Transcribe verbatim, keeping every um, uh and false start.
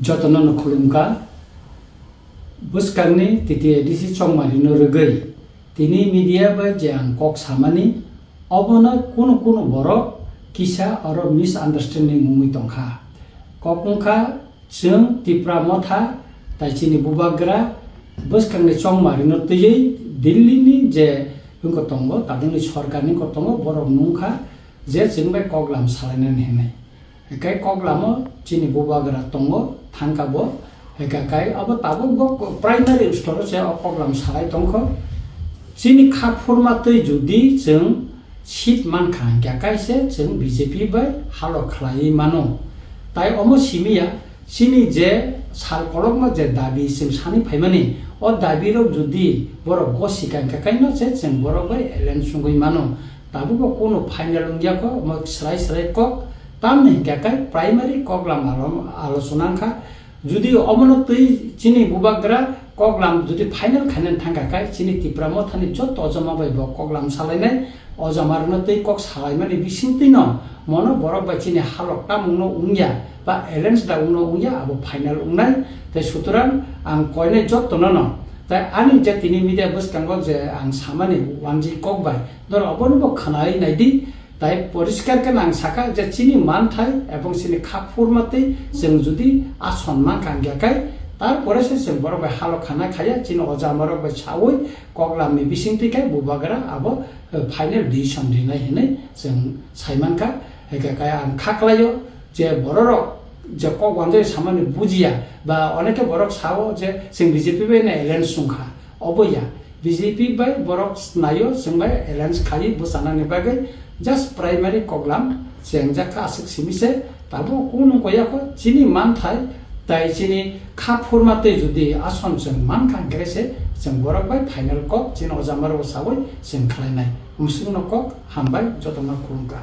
Jotono no khulumkha. Bwskangni T T A D C chongmarino rwgwi tini media bai je ang kok samani, obono kunu kunu borok kisa oro misunderstanding wngwi tongkha. Kok wngkha, chwng Tipra Motha tai chini bubagra bwskangni chongmarino twiwi Delhi ni je wngkha tongo, tabukni sorkarni wngkha tongo, borok nungkha je chwng bai koklam salainani hinwi. Hinkhe koklamo chini bubagra tongo, thangkha bo. Hinkhe kai abo tabuk bo primary store o se o koklam salai tongkho. Chini kha phurma twi judi chwng seat mankha hinkhe kai se chwng B J P bai halo khlaiwi mano. Tai omo simiya, chini je sal kolokma je dabi chwng sani phaimani, o dabi rok judi borok gosika hinkhe kai no se chwng borok bai alliance wngwi mano. Tabukbo kunu final wngya kho, omo srai srai kok. Tamni hinkhe kai primary koklam alo-, alochona wngkha. Judi omono twi chini bubagra koklam judi final khainani thangkha kai, chini Tipra Mothani joto ojama bai bo koklam salainai, ojama rwna twi kok salaimani bisingtwi no mono borok bai chini halok tamungno wngya, ba alliance da wngno wngya, abo final wngnai. Tai sutorang ang koinai jotono no, tai ani je tini media bwskango je ang samani wanjwi kok bai, norok obono bo khwnai naidi. Tai poriskar khe nang sakha je chini manthai ebong chini kha phurma twi chwng judi ason mankha hinkhe kai, tarpore se chwng borok bai halok khana khaya, chini ojamarok bai sawi koklamni bisingtwi kai bubagra abo, eh, final decision rinai hinwi chwng saimankha. Hinkhe kai ang kha klaio je bororok je kok wanjwi samani bujiya, ba onekhe borok sao je chwng B J P bai no alliance wngkha, obo ya. B J P bai borok naio chwng bai alliance khaiwi bwchanani bagwi just primary koklam chengjak kha aswk simi se, tabuk kunu koya kho chini manthai tai chini kha phurma twi judi ason chwng mankha hinkhe se chwng borok bai final kok chini ojamarok sawi chwng khlainai. Mwswkno kok hambai, jotono khulumkha.